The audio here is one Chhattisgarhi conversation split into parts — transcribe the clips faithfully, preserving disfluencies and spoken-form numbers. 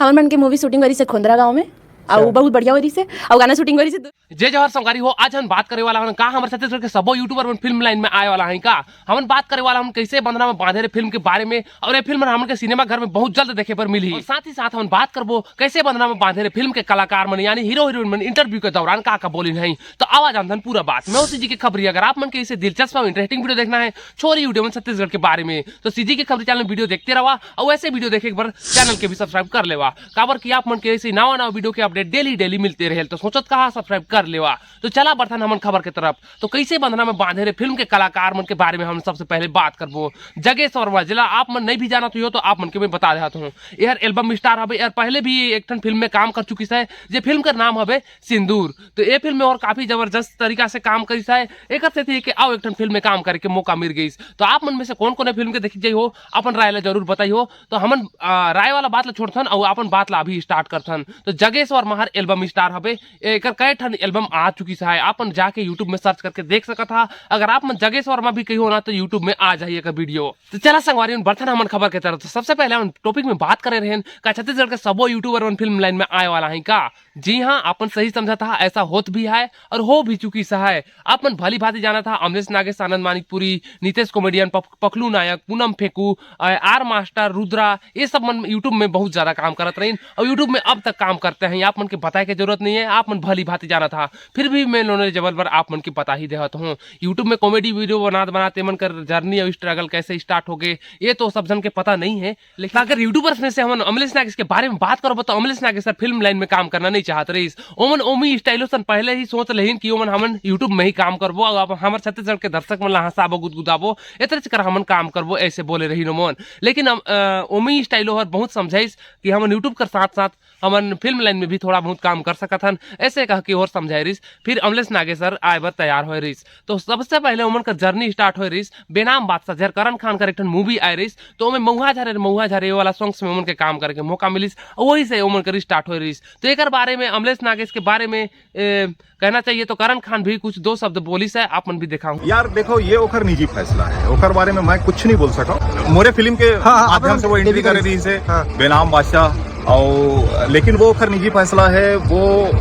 हमर मन के मूवी शूटिंग करिस हे खोंदरा गांव में, अउ अच्छा। बहुत बढ़िया होइस हे, अउ गाना शूटिंग करिस हे। जय जोहार संगवारी हो, आज हम बात करे वाला हन का हमर छत्तीसगढ़ के सबो यूट्यूबर मन फिल्म लाइन में आए वाला हैं का? हमन बात करे वाला हन कैसे बंधना में बांधे रे फिल्म के बारे में, अउ ये फिल्म हमन के सिनेमा घर में बहुत जल्द देखे बर मिलही। अउ साथ ही साथ हमन बात करबो कैसे बंधना में बांधे रे फिल्म के कलाकार मन यानी हीरो हीरोइन मन इंटरव्यू के दौरान का का बोलिन हैं। तो आवा जानथन पूरा बात। मैं हूं सीजी के खबरी। अगर आप मन के इसे दिलचस्प और इंटरेस्टिंग वीडियो देखना है छोरी यूट्यूबर छत्तीसगढ़ के बारे में, तो सीजी के खबरी चैनल में वीडियो देखते रहा, अउ ऐसे वीडियो देखे एक बार चैनल के भी सब्सक्राइब कर लेवा, काबर कि आप मन के ऐसे नवा नवा वीडियो के अपडेट डेली डेली मिलते रहे। तो सोचत कहा सब्सक्राइब कर लेवा। तो चला बरथन हमन खबर के तरफ। तो कैसे बंधना में बांधे रे फिल्म के कलाकार मन के बारे में हम सबसे पहले बात करबो। जगेश वर्मा, जेला आप मन नहीं भी जानत हो तो आप मन के मैं बता देत हूँ, एहर एल्बम स्टार हवे, एहर पहले भी एक ठन फिल्म में काम कर चुकिस हे, जे फिल्म का नाम हवे सिंदूर। तो ये फिल्म में और काफी जबरदस्त तरीका से काम करिस हे, एकर सेती के अउ एक ठन फिल्म में काम करे के मौका मिल गइस। तो आप मन में से कौन कौन ये फिल्म के देखी जाई हो, अपन राय ला जरूर बताई हो। तो हमन, आ, राय वाला बात ला छोड़थन अउ अपन बात ला अभी स्टार्ट करथन। तो जगेश वर्मा हर एल्बम स्टार हवे, एकर कई ठन एल्बम आ चुकिस हे, आप मन जाके यूट्यूब में सर्च करके देख सकत हा। अगर आप मन जगेश वर्मा भी कहियो ना तो यूट्यूब में आ जाही एकर वीडियो। तो चला संगवारी मन बरथन हमन खबर के तरफ। तो सबसे पहले हम टॉपिक में बात करे रहेन का छत्तीसगढ़ के सबो यूट्यूबर मन फिल्म लाइन में आए वाला हैं का? जी हाँ, आप मन सही समझत हा, ऐसा होत भी है और हो भी चुकिस हे। आप मन भली भांति जानत हा, अमलेश नागेश, आनंद मानिकपुरी, नितेश कॉमेडियन, पक-, पकलू नायक, पूनम फेंकू, अ, आर मास्टर, रुद्रा, ये सब मन यूट्यूब में बहुत ज्यादा काम करत रहिन और यूट्यूब में अब तक काम करते हैं। आप मन के बताए के जरूरत नहीं है, आप मन भली भांति जानत हा। फिर भी मैं नॉलेजेबल बर आप मन के बता ही देहत हूँ। यूट्यूब में कॉमेडी वीडियो बनात बनात एमन कर जर्नी और स्ट्रगल कैसे स्टार्ट हो गए, ये तो सब जन के पता नहीं है। लेकिन अगर यूट्यूबर्स में से हमन अमलेश नागेश के बारे में बात करबो, तो Amlesh Nagesh sir film line में काम करना नहीं चाहत रहिस। ओमन ओमी स्टाइलो सन पहले ही सोच लेहिन कि ओमन हमन यूट्यूब में ही काम करबो, अउ अब हमर छत्तीसगढ़ के दर्शक मन ला हंसाबो, गुदगुदाबो, एतरे चक्कर हमन काम करबो, ऐसे बोले रहिन ओमन। लेकिन अम, अ, ओमी स्टाइलो हर बहुत समझाइस कि हमन यूट्यूब कर साथ साथ हमन फिल्म लाइन में भी थोड़ा बहुत काम कर सकत हन, ऐसे कह के और समझाए रहिस। फिर अमलेश नागेश सर आए बर तैयार होए रहिस। तो सबसे पहले ओमन कर जर्नी स्टार्ट होए रहिस बेनाम बादशाह, जेहर करण खान कर एक ठन मूवी आए रहिस, तो ओमे महुआ झरे रे, महुआ झरे वाला सॉन्ग्स में ओमन के काम करे के मौका मिलिस, अउ वही से ओमन कर स्टार्ट होए रहिस। तो एकर बारे में, अमलेश नागेश के बारे में, ए, कहना चाहिए तो करण खान भी कुछ दो शब्द बोलिस हे, आप मन भी देखाहू। यार देखो, ये ओकर निजी फैसला है, ओकर बारे में मैं कुछ नहीं बोल सका। मोरे फिल्म के हाँ, हाँ, माध्यम अपन से वो एंट्री देवी करे करी। रहिस हे हाँ। बेनाम बादशाह, और लेकिन वो ओकर निजी फैसला है, वो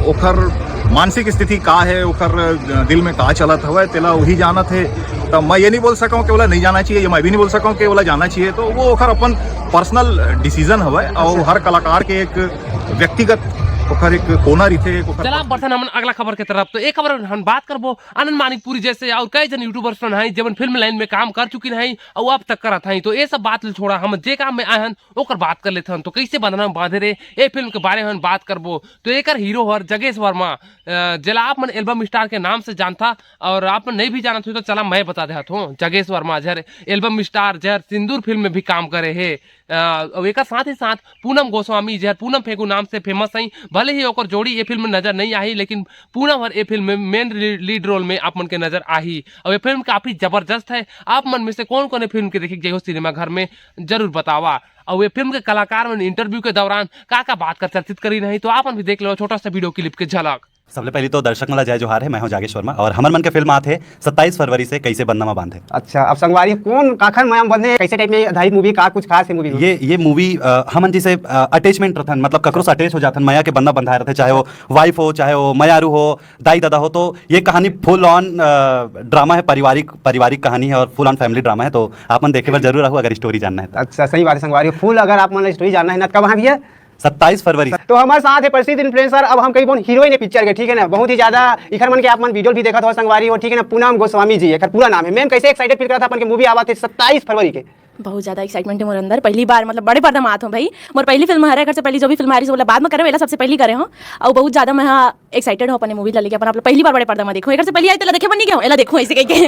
ओकर मानसिक स्थिति का है, ओकर दिल में का चलत हवय, तेला वही जानत है। तब मैं ये नहीं बोल सका हूँ कि ओला नहीं जाना चाहिए, या मैं भी नहीं बोल सका हूँ कि ओला जाना चाहिए। तो वो ओकर अपन पर्सनल डिसीजन हवय, और हर कलाकार के एक व्यक्तिगत ओकर एक कोना रहिथे, एक ओकर चला, बढ़थन हमन अगला खबर के तरफ। तो एक खबर हम बात करबो आनंद मानिकपुरी जैसे और कई जन यूट्यूबर्स मन हैं, जेमन फिल्म लाइन में काम कर चुकिन हैं और अब तक करत हैं। तो ये सब बात ले छोड़ा, हम जे काम में आए हन, ओकर बात कर लेथन। तो कैसे बंधना में बांधे रे, ये फिल्म के बारे में हम बात करबो। तो एकर हीरो हर जगेश वर्मा, अ, जेला आप मन एल्बम स्टार के नाम से जानथा, और आप मन नहीं भी जानत हो तो चला मैं बता देहत हूँ। जगेश वर्मा जर एल्बम स्टार, जर सिंदूर फिल्म में भी काम करे हे। अ, अउ एकर साथ ही साथ पूनम गोस्वामी, जेहर पूनम फेंकू नाम से फेमस हैं, भले ही ओकर जोड़ी ये फिल्म में नजर नहीं आही, लेकिन पूनम हर ये फिल्म में मेन ली-, लीड रोल में आप मन के नजर आही। अउ ये फिल्म काफी जबरदस्त है। आप मन में से कौन कौन ये फिल्म के देखे के जाइहो सिनेमा घर में, जरूर बतावा। अउ ये फिल्म के कलाकार मन इंटरव्यू के दौरान का का बात कर चर्चित करी नहीं, तो आप मन भी देख लो छोटा सा वीडियो क्लिप के झलक। सबले पहली तो दर्शक मन ला जय जोहार है, मैं हूं जागेश वर्मा और हमर मन के फिल्म आत हे सत्ताईस फरवरी से कैसे बंधना में बांधे। अच्छा, अब संगवारी कौन काखर मया में बंधे, कैसे टाइप में आधारित मूवी का कुछ खास है मूवी में? ये, ये मूवी, अ, हमन जैसे, अ, अटैचमेंट रथन, मतलब ककरो से अटैच हो जाथन, मया के बंधना बंधाए रथे, चाहे वो वाइफ हो, चाहे वो मयारू हो, दाई ददा हो, तो ये कहानी फुल ऑन, अ, ड्रामा है, पारिवारिक, पारिवारिक कहानी है और फुल ऑन फैमिली ड्रामा है, तो आप मन देखे बर जरूर आहू अगर स्टोरी जानना है तो। अच्छा, सही बात है संगवारी, फुल अगर आप मन ला स्टोरी जानना है ना, तो कब आए भैया? सत्ताईस फरवरी। तो हमारे साथ है प्रसिद्ध इन्फ्लुएंसर, अब हम कहीं बोन हीरोइन है पिक्चर के, ठीक है ना, बहुत ही ज्यादा इखर मन के आप मन वीडियो भी देखत हो संगवारी हो, ठीक है ना, पूनम गोस्वामी जी, एकर पूरा नाम है। मैम, कैसे एक्साइटेड फील करत है अपन के मूवी आवत है सत्ताईस फरवरी के? बहुत ज्यादा एक्साइटमेंट है मोर अंदर, पहली बार मतलब बड़े पर्दा में आत हूँ भाई, मोर पहली फिल्म हरे, एकर से पहली जो भी फिल्म आ रही है, ओला बाद में करे, वेला सबसे पहली करे हूँ, और बहुत ज्यादा मैं एक्साइटेड हूँ अपने मूवी ला लेके, अपन आप लोग पहली बार बड़े पर्दा में देखूँ, एकर से पहली आई तो ला देखे बन नहीं गया हूँ, एला देखूँ ऐसे कह के।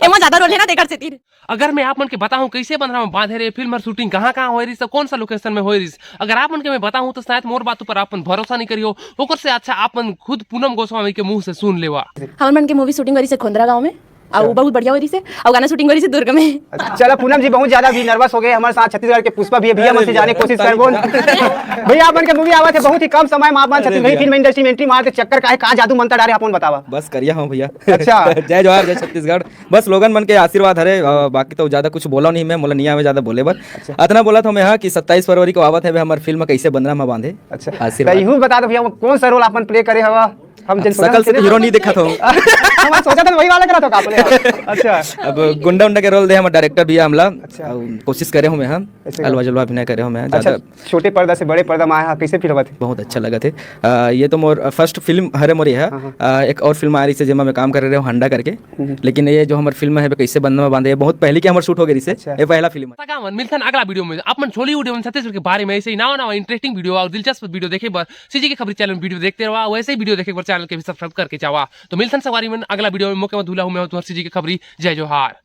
एमा ज्यादा रोल है ना, तो एकर से तीन अगर मैं आप मन के बताहूँ कैसे बंधना में बांधे रे फिल्म हर शूटिंग कहाँ कहाँ होए रहिस, कौन सा लोकेशन में होए रहिस, अगर आप मन के मैं बताहूँ तो शायद मोर बात ऊपर आप मन भरोसा नहीं करियो, ओकर से अच्छा आप मन खुद पूनम गोस्वामी के मुंह से सुन लेवा। हमर मन के मूवी शूटिंग करिस हे खोंदरा गांव में, अउ बहुत बढ़िया हो रही से, अउ गाना शूटिंग हो रही से दुर्ग में। अच्छा, चला पूनम जी, बहुत ज्यादा भी नर्वस हो गए हमारे साथ। छत्तीसगढ़ के पुष्पा भी है भैया, मन से जाने कोशिश करबो। भैया, अपन के मूवी आवत है बहुत ही कम समय में, आप मन छत्तीसगढ़ी फिल्म इंडस्ट्री में एंट्री मार के चक्कर का है, का जादू मंत्र डारे, आप मन बतावा। बस करिया हूँ भैया। अच्छा। जय जोहार, जय छत्तीसगढ़। बस लोगन मन के आशीर्वाद हरे, अ, बाकी तो ज्यादा कुछ बोला नहीं मैं, मोला नहीं आवे ज्यादा बोले बर। अच्छा। अतना बोला था मैं, हाँ, कि सत्ताईस फरवरी को आवत है हमार फिल्म कैसे बंधना में बांधे। अच्छा। आशीर्वाद। तो यूं बता दो भैया, वो कौन सा रोल आपन प्ले करे हवा? हम अब जन सकल से तो हीरो नहीं देखा था। हम सोचा था वही वाला करा था आपने। अच्छा। अब गुंडा उंडा के रोल दे हमारे डायरेक्टर भैया हमला। अच्छा। अब कोशिश करे हूँ मैं, हाँ। ऐसे अलवा जलवा अभिनय करे हूँ मैं, अच्छा, ज्यादा छोटे पर्दा से बड़े पर्दा में आया, कैसे फील होवत है? बहुत अच्छा लगा थे। आ, ये तो मोर फर्स्ट फिल्म हरे मोर ये है। हाँ, हाँ। आ, एक और फिल्म आ रही है जेमा मैं काम कर रहे हूँ, हंडा करके। हम्म। लेकिन ये जो हमारी फिल्म है, कैसे बंधना में बांधे, ये बहुत पहले की हमारी शूट हो गई रही से। अच्छा। ये पहला फिल्म है। का मन मिलथन अगला वीडियो में, आप मन Chhollywood एवं छत्तीसगढ़ के बारे में ऐसे ही नवा नवा इंटरेस्टिंग वीडियो और दिलचस्प वीडियो देखे बर सीजी के खबरी चैनल वीडियो देखते रहा, वैसे ही वीडियो देखे बर चैनल के भी सब्सक्राइब करके जावा। तो मिलथन संगवारी मन अगला वीडियो में, मोके मत भूला हूँ मैं, तुम्हार सीजी के खबरी। जय जोहार।